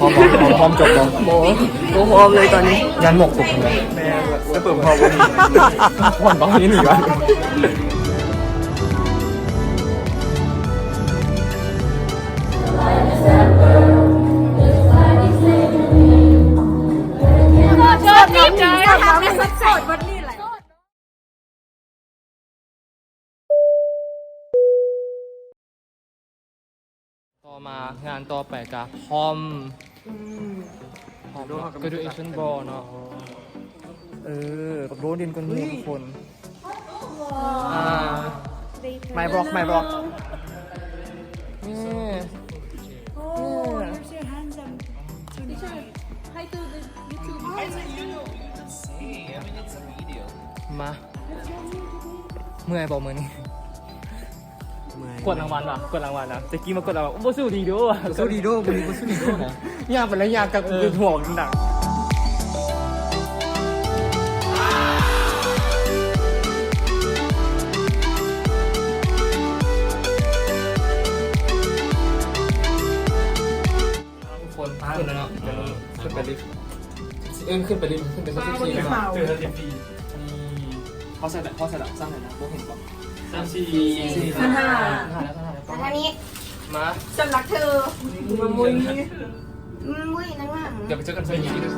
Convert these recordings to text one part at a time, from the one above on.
ພ້ອມບໍ່? ພ້ອມ ພ້ອມຈົບບໍ່? ບໍ່ ບໍ່ພ້ອມເລີຍຕອນນີ້ ຢ້ານໝວກຕົກຫັ້ນແຫຼະ. ແມ່ນ ໄປເປີດພ້ອມບໍ່? ຜ່ອນບໍ່? ນີ້ໜີກ່ອນ. ຕໍ່ມາງານຕໍ່ໄປກະ Prom ອືມ Prom ເນາະ Graduation Ball ເນາະ. ເອີ ກັບໂດນດິນກ່ອນໝູ່ທຸກຄົນ. ອ່າ My vlog My vlog. ນີ້ Oh, you're so handsome tonight. Hi to the YouTube. Hi. ມາ ເມື່ອຍບໍ່ມື້ນີ້? ເມື່ອຍ. ກວດລາງວັນຫວາ? ກວດລາງວັນຫວາ? ແຈັກກີ້ມາກວດລາງວັນ ບໍ່ສູ້ດີໂດ ບໍ່ສູ້ດີໂດ ມື້ນີ້ບໍ່ສູ້ດີໂດນະ. ຍາກໄປແລ້ວ ຍາກກັບ ເອີ ຫົວດັງ. ທຸກຄົນຂຶ້ນແລ້ວເນາະ ດຽວນີ້ຂຶ້ນໄປລິຟ. ເອີ້ນຂຶ້ນໄປລິຟ ຂຶ້ນໄປຊັ້ນສິບສີ່ແລ້ວເນາະ. ເອີ ຊັ້ນສິບສີ່ ນີ້ ເຂົາໃສ່ແບບ ເຂົາໃສ່ແບບຊັ້ນເທົ່າໃດນະ ບໍ່ເຫັນບໍ່? ຊັ້ນສີ່ ຊັ້ນຫ້າ ຊັ້ນຫ້າແລ້ວ ຊັ້ນຫ້າແລ້ວ. ອັນນີ້ ມາ ສຳລັບເທີ ມາມຸ້ຍ ອືມ ມຸ້ຍ ນັ່ງມາ ດຽວໄປເຈີກັນຊັ້ນສີ່ເດີ.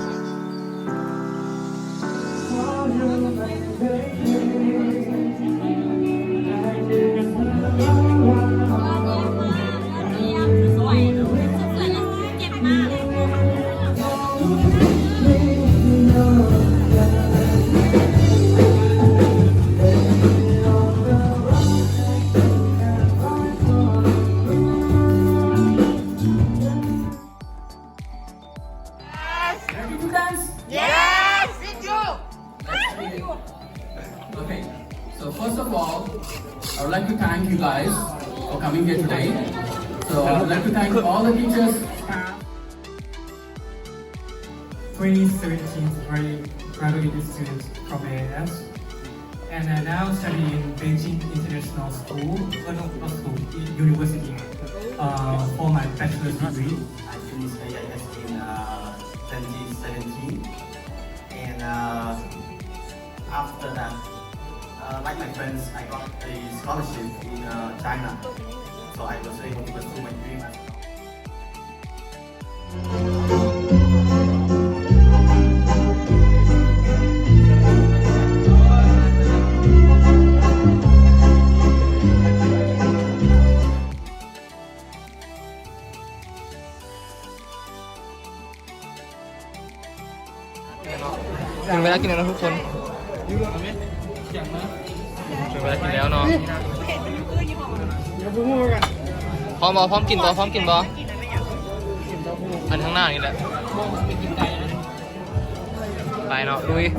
Ready to dance? Yes! Good job! Okay, so first of all, I would like to thank you guys for coming here today. So I would like to thank all the teachers, staff. Twenty seventeen gra-, graduated students from A I S, and I now study in Beijing International School, uh, no, not school, i-, university, uh, for my bachelor's degree. I finished A I S in, uh, twenty seventeen, and, uh, after that, uh, like my friends, I got a scholarship in, uh, China, so I was able to pursue my dream as well. ເຖິງເວລາກິນແລ້ວເນາະທຸກຄົນ ເຖິງເວລາກິນແລ້ວເນາະ. ພ້ອມບໍ່? ພ້ອມກິນບໍ່? ພ້ອມກິນບໍ່? ອັນຂ້າງໜ້ານີ້ແຫຼະ ໄປເນາະ ລຸຍ. ເ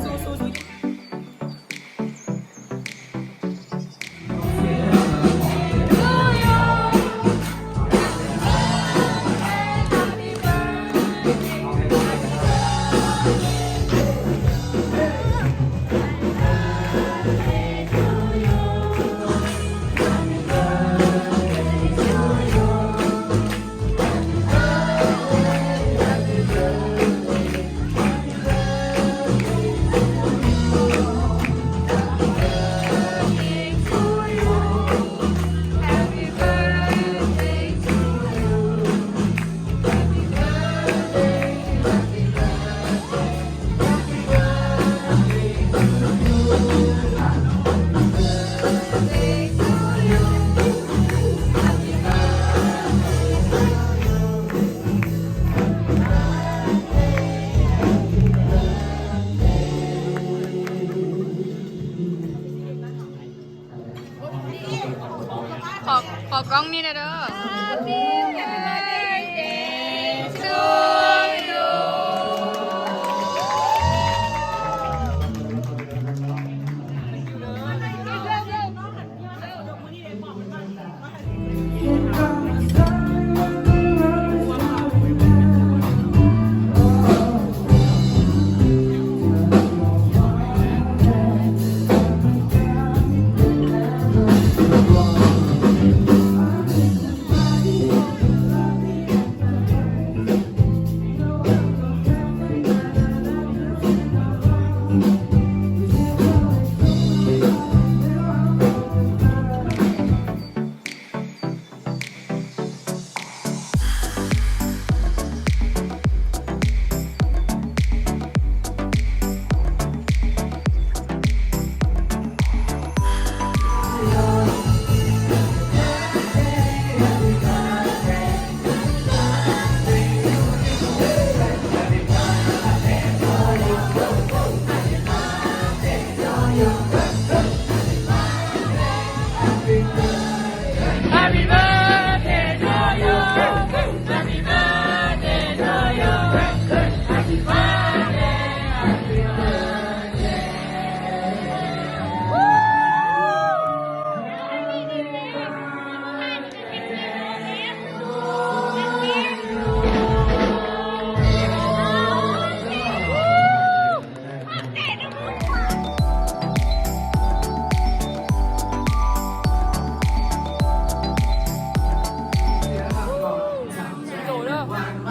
Thank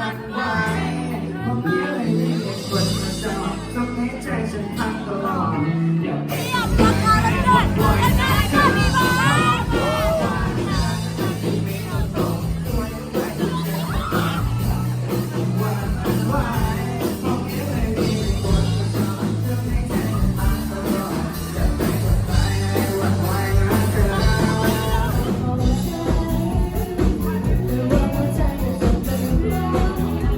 you.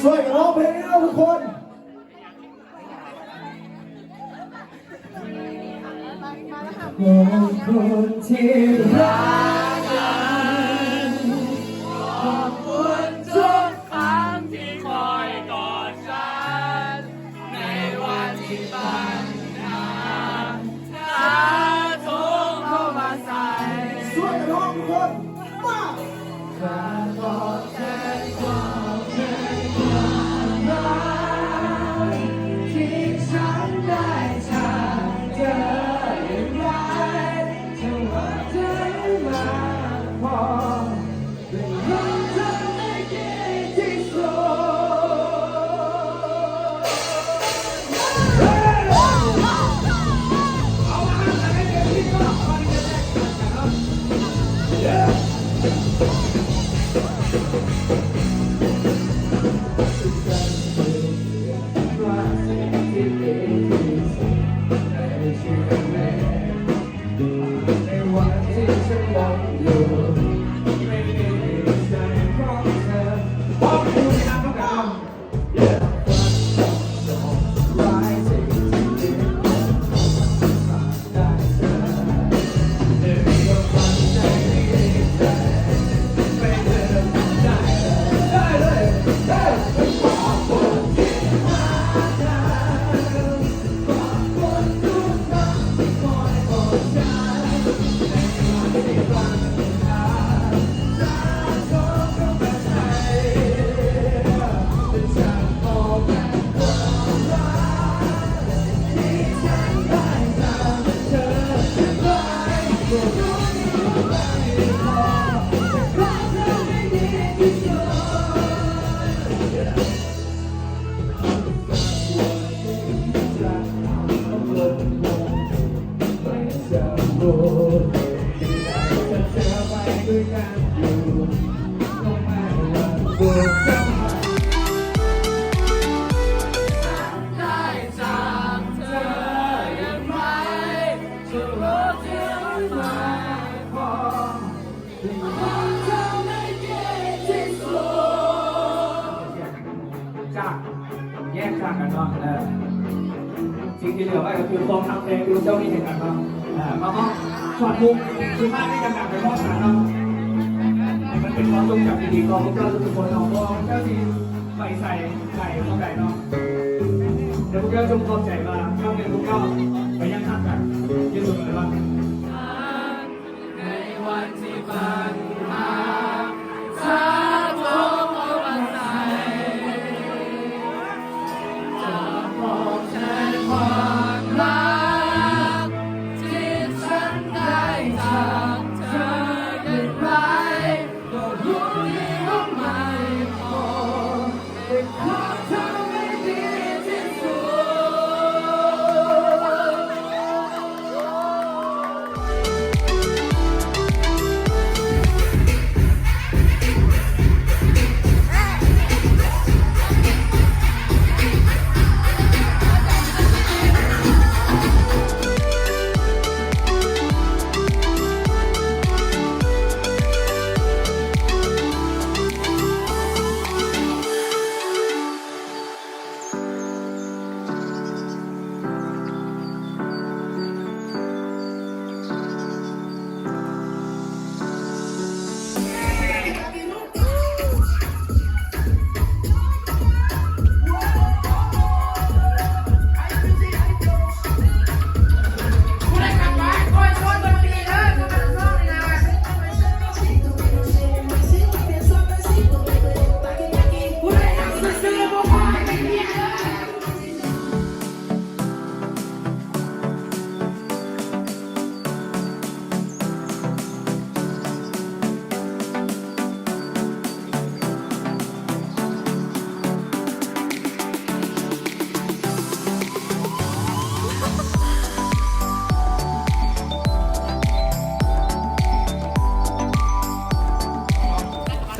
ຊ່ວຍກັນຮ້ອງເພງນີ້ເນາະທຸກຄົນ. ຊ່ວຍກັນຮ້ອງທຸກຄົນ ມາ! ຈາກ ແຍກຈາກກັນເນາະ ເອີ ສິ່ງທີ່ເຫຼືອໄວ້ກໍຄືຄວາມຮັກແທ້ທີ່ເຈົ້າມີໃຫ້ກັນເນາະ ເອີ ມາມອບ ຂອບຄຸນ ຄືພາດນີ້ກຳລັງໄປມອບກັນເນາະ ໃຫ້ມັນເປັນຄວາມຊົງຈຳທີ່ດີຂອງພວກເຈົ້າທຸກໆຄົນເນາະ ບໍ່ວ່າພວກເຈົ້າຊິໄປໃສ ໄກເທົ່າໃດເນາະ ແຕ່ພວກເຈົ້າຈົ່ງຂອບໃຈວ່າຄັ້ງໜຶ່ງພວກເຈົ້າກໍຍັງຮັກກັນຢູ່ສະເໝີເນາະ. ໃນວັນທີ່ບັນຫາຖາໂຖມເຂົ້າມາໃສ່ ຈະຕອບແທນຄວາມຮັກທີ່ສັນໄດ້ຈາກເທີຢ່າງໃດ ກໍຮູ້ດີວ່າໄມ່ພໍ.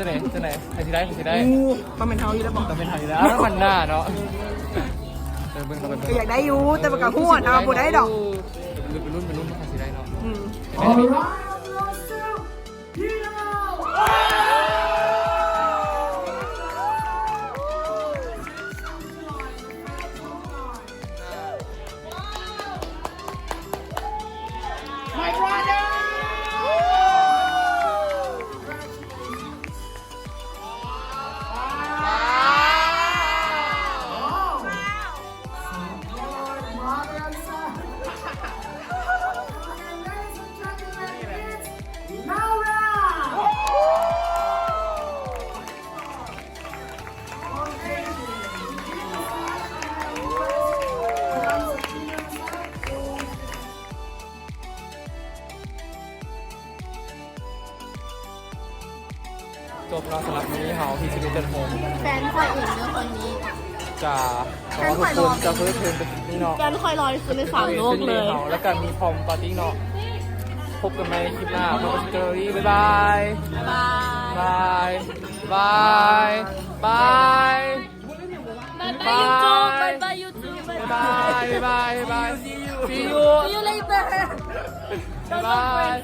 ຈັ່ງໃດ ຈັ່ງໃດ ໃຜຊິໄດ້ ໃຜຊິໄດ້ ໂອ້ ຕ້ອງແມ່ນເຮົາຢູ່ແລ້ວບໍ? ຕ້ອງແມ່ນເຮົາຢູ່ແລ້ວ ມັນໜ້າເນາະ ເອີ ເບິ່ງ ກໍຢາກໄດ້ຢູ່ ແຕ່ວ່າກໍຮູ້ວ່າບໍ່ໄດ້ດອກ ເອີ ໄປລຸ້ນ ໄປລຸ້ນ ໄປລຸ້ນວ່າໃຜຊິໄດ້ເນາະ ອືມ. ສຳລັບມື້ນີ້ເຮົາທີ່ສິບເອັດຈັນຫົກ ແຟນຂ້ອຍເອງເດີຄົນນີ້ ຈະ ແຟນຂ້ອຍຫຼໍ່ ທຸກຄົນຈະເພີດເພີນໄປທີ່ນີ້ເນາະ ແຟນຂ້ອຍຫຼໍ່ທີ່ສຸດໃນສາມໂລກເລີຍ ແລ້ວກໍມີ prom party ເນາະ. ພົບກັນໃໝ່ຄລິບໜ້າ Pop Gallery ບາຍບາຍ ບາຍບາຍ ບາຍບາຍ ບາຍບາຍ ບາຍບາຍ ບາຍບາຍ See you. See you later. ບາຍບາຍ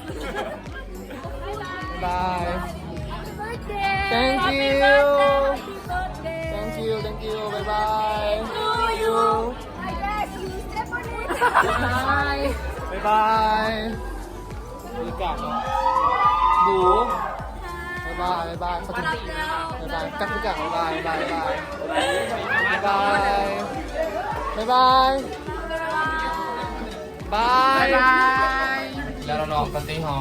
ບາຍບາຍ Thank you. Thank you. Thank you. ບາຍບາຍ See you. ບາຍບາຍ ບາຍບາຍ ບາຍບາຍ ບາຍບາຍ ກັບຄືກັນ ບາຍບາຍ ບາຍບາຍ ບາຍບາຍ ບາຍບາຍ ແລ້ວເນາະ ປາຕີ້ເຮົາ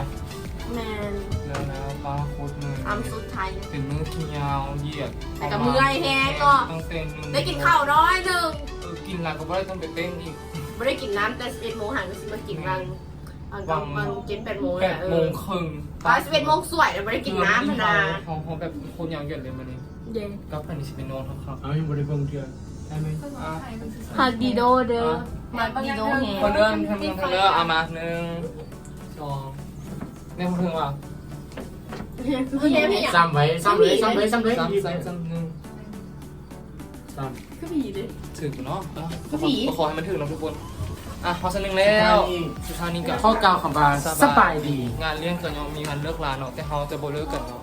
ແມ່ນ ແລ້ວນະ ປ້າໂຄດເມື່ອຍ ຄຳສຸດທ້າຍ ເປັນມື້ທີ່ຍາວຢຽດ ແຕ່ກໍເມື່ອຍແຮງເນາະ ຕັ້ງແຕ່ໜຶ່ງ ໄດ້ກິນເຂົ້າໜ້ອຍໜຶ່ງ ເອີ ກິນແລ້ວກໍບໍ່ໄດ້ຕ້ອງໄປເຕັ້ນອີກ ບໍ່ໄດ້ກິນນ້ຳແຕ່ສິບເອັດໂມງ ຫາກໍຊິມາກິນຫລັງ ຫວ່າງ ຫວ່າງເຈັດແປດໂມງ ແປດໂມງເຄິ່ງ ຕອນສິບເອັດໂມງສວຍ ແລ້ວບໍ່ໄດ້ກິນນ້ຳຫັ້ນນະ ເຮົາ ເຮົາແບບໂຄດຍາວຢຽດເລີຍມື້ນີ້ ເຢ້ ກັບໄປນີ້ຊິໄປນອນຄັກໆ ເອົາ ຍັງບໍ່ໄດ້ເບິ່ງເທື່ອ ໄດ້ໄໝ ອ່ະ ຮັກດີໂດເດີ ອ່ະ ມັກດີໂດແຮງ ຄົນເດີ ຄົນເດີ ເອົາມາ ໜຶ່ງ ສອງ ແນມເພິ່ງວ່າ ຊ້ຳໄວ້ ຊ້ຳເລີຍ ຊ້ຳເລີຍ ຊ້ຳເລີຍ ຊ້ຳ ຊ້ຳ ຊ້ຳ ໜຶ່ງ ຊ້ຳ ຄືຜີເດ້ ຖືກເນາະ ອ່ະ ຄືຜີ ຂໍໃຫ້ມັນຖືກເນາະທຸກຄົນ ອ່ະ ຮອດຊັ້ນໜຶ່ງແລ້ວ ສຸດທ້າຍນີ້ກໍຂໍກ່າວຄຳວ່າ ສະບາຍດີ ສະບາຍດີ ງານລ້ຽງກໍຍັງມີງານເລີກລາເນາະ ແຕ່ເຮົາຈະບໍ່ເລີກກັນເນາະ.